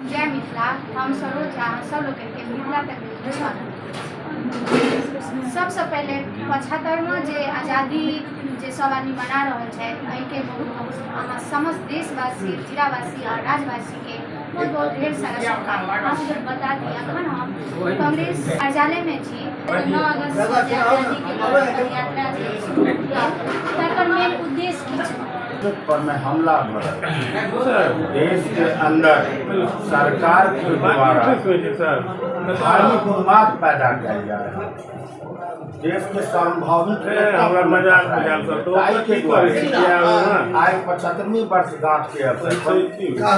जय मिथिला। हम सरोज झा, सब लोकनिके मिथिला तक न्यूजमे स्वागत करै छी। सबसँ पहिले 75वां जे आज़ादी जे सब आदमी मना रहल छथि, एहिके बहुत बहुत अहाँ समस्त देशवासी, जिलावासी और राज्यवासीके बहुत बहुत ढेर सारा शुभकामना। अहाँ बता दी, अखन हम कांग्रेस कार्यालयमे छी। 9 अगस्त जे आज़ादीके पदयात्रा जे शुरू भेल, तकर मेन उद्देश्य की छै? पर में हमला भऽ रहल, देश के अंदर सरकार के द्वारा धार्मिक उन्माद पैदा कयल जा रहा है, देश के सार्वभौमिक हमरा मजाक बुझायल सर, तो ताहि के की करै छी दुआरे किया आइ 75वीं वर्षगांठ के अवसर पर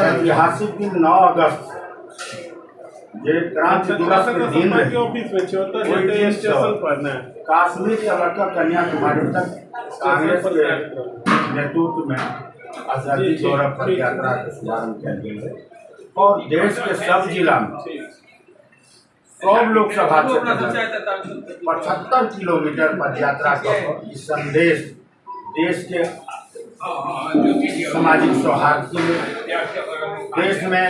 ऐतिहासिक दिन 9 अगस्त जे क्रांति दिवस के दिन रहे, ऑफिस में छी, ओतऽ ओहि जेतै दिनसँ स्टेशन पर ने काश्मीर से लऽ कऽ कन्याकुमारी तक कांग्रेस के नेतृत्व में आजादी जी, जी, गौरव ठीक। पदयात्रा के शुभारंभ कयल गेल है और देश के सब जिला में सब लोकसभा क्षेत्र में 75 किलोमीटर पदयात्रा कऽ कऽ ई संदेश देश के सामाजिक सौहार्द के लिए, देश में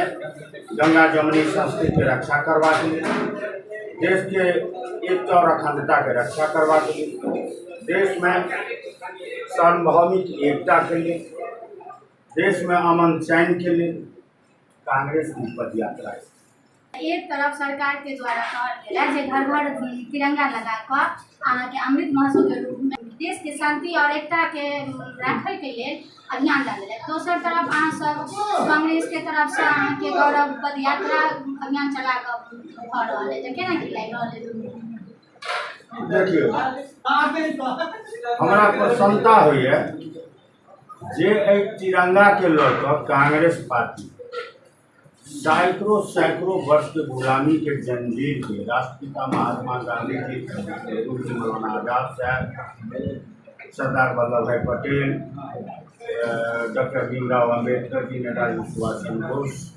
गंगा जमुनी संस्कृति के रक्षा करबाक लिए, देश के एकता और अखंडता के रक्षा करबाक लिए, देश में सार्वभौमिक एकता के लिए, देश में अमन चैन के लिए कांग्रेस की पदयात्रा है। एक तरफ सरकार के द्वारा कहल गेल है जे घर घर तिरंगा लगा कऽ अहाँके अमृत महोत्सव के रूप में देश के शांति और एकता के राखै के लेल अभियान चलेलक, दोसर तरफ अहाँ सब कांग्रेस के तरफ से अहाँके गौरव पदयात्रा अभियान चला कऽ भऽ रहल है, तऽ केना की लागि रहल है दुनू? देखियौ, हमरा प्रसन्नता होइए जे एहि तिरंगा के लऽ कऽ कांग्रेस पार्टी सैकड़ों सैकड़ों वर्ष के गुलामी के जंजीर के राष्ट्रपिता महात्मा गांधी जी के रूप में मौलाना आजाद साहब, सरदार वल्लभ भाई पटेल, डॉक्टर भीमराव अम्बेडकर जी, नेताजी सुभाष चंद्र बोस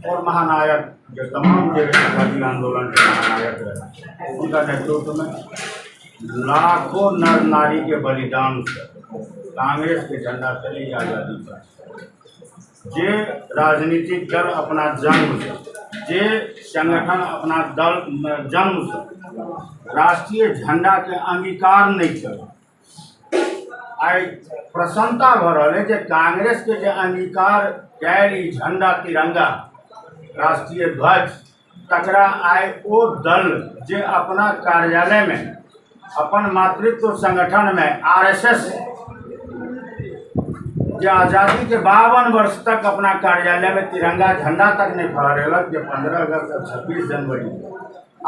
और महानायक जो तमाम जे आजादी आंदोलन के महानायक रहे, उनका नेतृत्व में लाखों नर नारी के बलिदान से कांग्रेस के झंडा तले आजादी प्राप्त। जे राजनीतिक दल अपना जन्म से, जे संगठन अपना दल जन्म से राष्ट्रीय झंडा के अंगीकार नहीं कयल, आइ प्रसन्नता भऽ रहल है जे कांग्रेस के जे अंगीकार कयल ई झंडा तिरंगा राष्ट्रीय ध्वज, तकरा आइ ओ दल जे अपना कार्यालय में अपन मातृत्व संगठन में आरएसएस जे आज़ादी के 52 वर्ष तक अपना कार्यालय में तिरंगा झंडा तक नहीं फहरेलक, जे 15 अगस्त और 26 जनवरी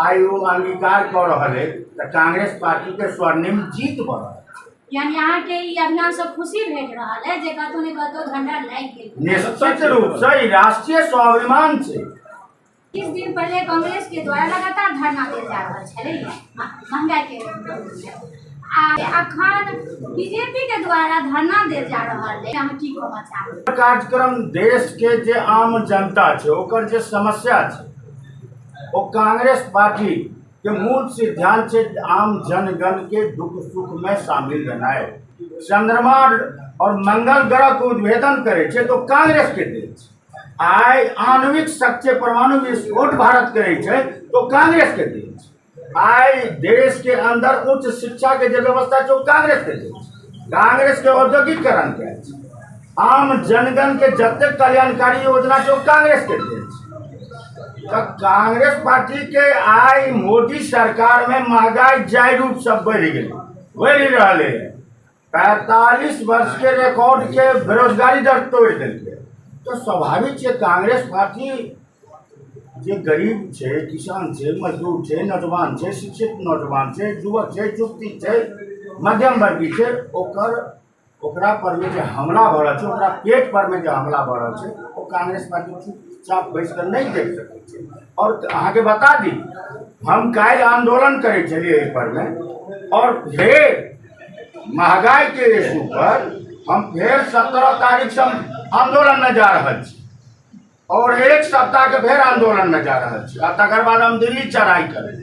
आइ ओ अंगीकार कऽ रहल है, तऽ कांग्रेस पार्टी के स्वर्णिम जीत भऽ रहल। यानी अहाँके ई अभियान से खुशी भेट रहल है जे कतौ ने कतौ झंडा लागि गेल। निश्चित रूप से ई राष्ट्रीय स्वाभिमान छै। 30 दिन पहले कांग्रेस के द्वारा लगातार धरना देल जा रहल छलैया महंगाई के विरोध में, आ अखन बीजेपी के द्वारा धरना देल जा रहल है, अहाँ की कहऽ चाहबै? कार्यक्रम देश के जे आम जनता छै, ओकर जे समस्या छै, ओ कांग्रेस पार्टी के मूल सिद्धांत छै आम जनगण के दुख सुख में शामिल रहनाइ। चंद्रमा और मंगल ग्रह के उद्भेदन करै छै तो कांग्रेस के देश छै। आइ आणविक शक्ति परमाणु विस्फोट भारत करै छै तो कांग्रेस के देश छै। आइ देश के अंदर उच्च शिक्षा के जे व्यवस्था छै ओ कांग्रेस के देश छै। कांग्रेस के औद्योगिकरण कयल छै। आम जनगण के जतेक कल्याणकारी योजना छै ओ कांग्रेस के देश छै। तऽ कांग्रेस पार्टी के आइ मोदी सरकार में महंगाई जाहि रूप से बढ़ि गेलै, बढ़ि रहलै है, 45 वर्ष के रिकॉर्ड के बेरोजगारी दर तोड़ि देलकै, तऽ स्वाभाविक छै कांग्रेस पार्टी जे गरीब छै, किसान छै, मजदूर छै, नौजवान छै, शिक्षित नौजवान छै, युवक छै, युवती छै, मध्यम वर्गीय छै, ओकरा पर में जे हमला भऽ रहल छै, ओकरा पेट पर में जे हमला भऽ रहल छै, ओ कांग्रेस पार्टी चुपचाप बैस कऽ नहि देख सकै छै। और अहाँके बता दी, हम काल्हि आंदोलन करै छलियै एहि पर में, और फेर महंगाई के इशू पर हम फेर 17 तारीख से आंदोलन में जा रहल छी और एक सप्ताह के फेर आंदोलन में जा रहल छी, आ तकर बाद हम दिल्ली चढ़ाई करबै।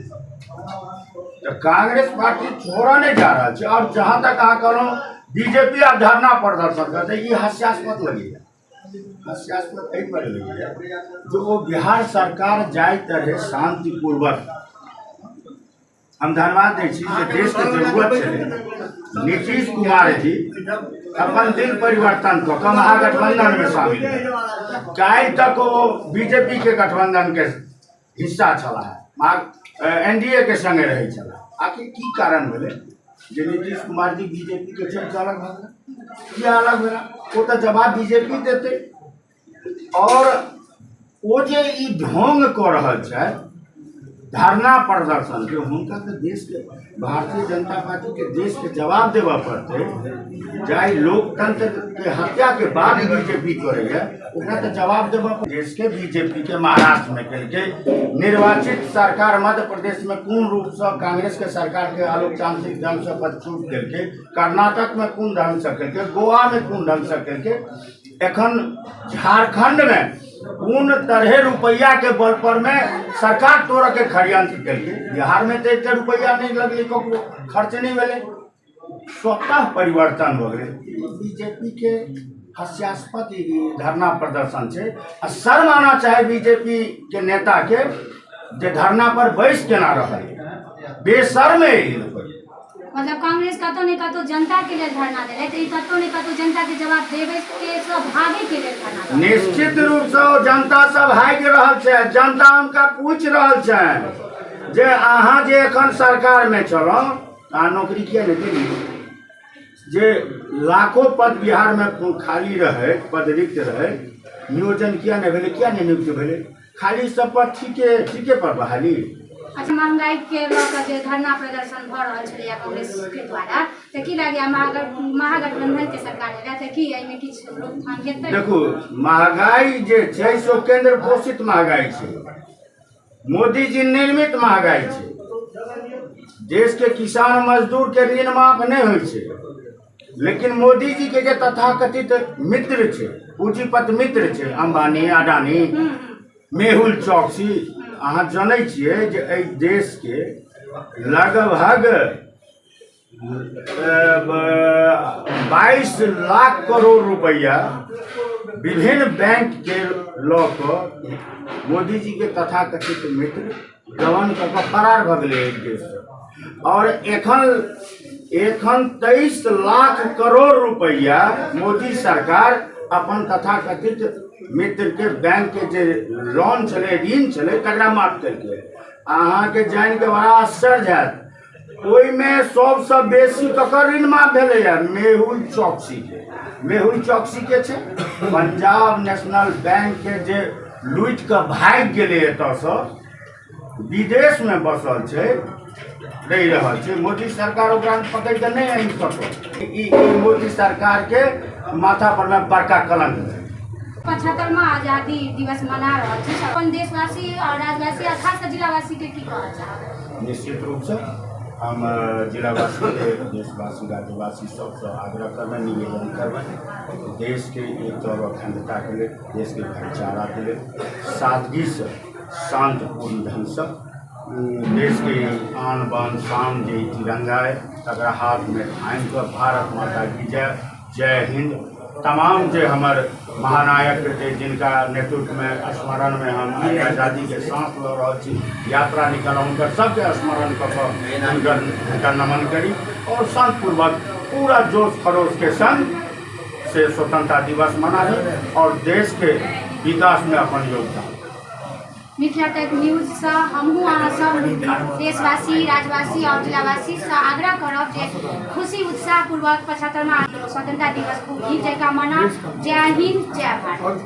तऽ कांग्रेस पार्टी छोड़ऽ नहि जा रहल छै। और जहाँ तक अहाँ कहलहुँ बीजेपी आ धरना प्रदर्शन करतै, ई हास्यास्पद लगैया। हास्यास्पद एहि पर होइए जे ओ बिहार सरकार जाहि तरहे शांतिपूर्वक, हम धन्यवाद दै छी जे देशके जरूरत छलै, नीतीश कुमार जी अपन दिल परिवर्तन कऽ कऽ महागठबंधन में शामिल भेल। काल्हि तक ओ बीजेपी के गठबंधन के हिस्सा छलाह, एनडीए के संगे रहै छलाह। आखिर की कारण भेलै जे नीतीश कुमार जी बीजेपी के छोड़ि कऽ अलग भऽ गेला? किया अलग भेला? ओ तऽ जवाब बीजेपी देतै। और ओ जे ई ढोंग कऽ रहल छथि धरना प्रदर्शन के, हुनका तऽ देशके भारतीय जनता पार्टी के देश के जवाब देबऽ पड़तै। जाहि लोकतंत्र के हत्या के बाद बीजेपी करैया, ओकरा तऽ जवाब देबऽ पड़तै। देश के बीजेपी के महाराष्ट्र में केलकै निर्वाचित सरकार, मध्य प्रदेश में कोन रूपसँ कांग्रेस के सरकार के अलोकतांत्रिक ढंग से पदच्युत केलकै, कर्नाटक में कोन ढंग से केलकै, गोवा में कोन ढंग से केलकै, एखन झारखंड में कोन तरहे रुपैआ के बल पर में सरकार तोड़ऽ के षड्यंत्र केलकै। बिहार में तऽ एकटा रुपैआ नहि लगलै, ककरो खर्च नहि भेलै, स्वतः परिवर्तन भऽ गेलै। बीजेपी के हास्यास्पद ई धरना प्रदर्शन छै आ शर्म आना चाही बीजेपी के नेता के जे धरना पर बैस केना रहल, बेशर्म है ई लोग। मतलब कांग्रेस कतौ ने कतौ जनता के लेल धरना देलै, तऽ ई कतौ ने कतौ जनता के जवाब देबै के सब भागे के लेल धरना देलै। निश्चित रूप से ओ जनता सब भागि रहल छै। जनता हुनका पूछि रहल छै जे अहाँ जे एखन सरकार में छलहुँ, अहाँ नौकरी किया नहि देलियै? जे लाखों पद बिहार में खाली रहै, पद रिक्त रहै, नियोजन किया नहि भेलै, किया नहि नियुक्त भेलै? खाली सब पर ठीके ठीके पर बहाली। अच्छा, महंगाई के लऽ कऽ जे धरना प्रदर्शन भऽ रहल छलैया कांग्रेस के द्वारा, तऽ की लागैया महागठबंधन के सरकार एलै तऽ की एहिमे किछु रोकथाम हेतै? देखू, महगाई जे छै से केंद्र पोषित महगाई छै, मोदी जी निर्मित महगाई छै। देश के किसान मजदूर के ऋण माफ नहि होइ छै, लेकिन मोदी जी के जे तथाकथित मित्र छै, पूंजीपति मित्र छै, अंबानी, अडानी, मेहुल चौकसी, अहाँ जनै छियै जे एहि देशके लगभग 22 लाख करोड़ रुपैआ विभिन्न बैंकके लऽ कऽ मोदी जीके तथाकथित मित्र गबन कऽ कऽ फरार भऽ गेलै एहि देशसँ। आओर एखन एखन 23 लाख करोड़ रुपैआ मोदी सरकार अपन तथाकथित मित्रके बैंकके जे लोन छलै, ऋण छलै, तकरा माफ केलकै। अहाँके जानिके बड़ा आश्चर्य हैत, ओहिमे सबसँ बेसी ककर ऋण माफ भेलैए? मेहुल चौकसीके। मेहुल चौकसी के छै पंजाब नेशनल बैंकके जे लूटि कऽ भागि गेलै एतऽसँ, विदेशमे बसल छै, रहि रहल छै। मोदी सरकार ओकरा पकड़ि कऽ नहि आनि सकल। ई मोदी सरकारके माथा परमे बड़का कलंक छै। 75वां आजादी दिवस मना रहल छी, अपन देशवासी और राज्यवासी और खास कर जिलावासी के की कहऽ चाहब? निश्चित रूपसँ हम जिलावासीके, देशवासी, राज्यवासी सबसँ आग्रह करबनि, निवेदन करबनि, देशके एकता और अखण्डताके लेल, देशके भाईचाराके लेल सादगीसँ शान्तपूर्ण ढङ्गसँ देशके आन बान शान जे तिरंगा अइ तकरा हाथमे थामि कऽ भारत माता की जय, जय हिन्द। तमाम जे हमर महानायक जे जिनका नेतृत्वमे स्मरणमे हम आइ आजादीके साँस लऽ रहल छी, यात्रा निकालब, हुनकर सबके स्मरण कऽ कऽ हुनकर नमन करी और शान्तपूर्वक पूरा जोश खरोशके संग से स्वतंत्रता दिवस मनाबी और देशके विकासमे अपन योगदान। मिथिला तक न्यूजसँ हमहूँ अहाँ सब देशवासी, राज्यवासी और जिलावासीसँ आग्रह करब जे खुशी उत्साहपूर्वक 75वां स्वतंत्रता दिवस खूब नीक जकाँ मनाउ। जय हिन्द, जय भारत।